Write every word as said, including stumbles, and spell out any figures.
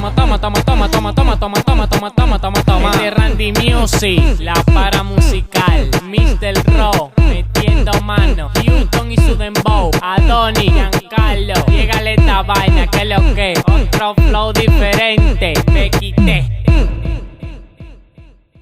toma, toma, toma, toma, toma, toma, toma, toma, toma, toma, toma, toma. Este Randy Music, la para musical. Mister Ro, metiendo mano. Houston y su dembow. Adonis, Giancarlo. Llégale esta vaina, que lo que. Otro flow diferente. Becky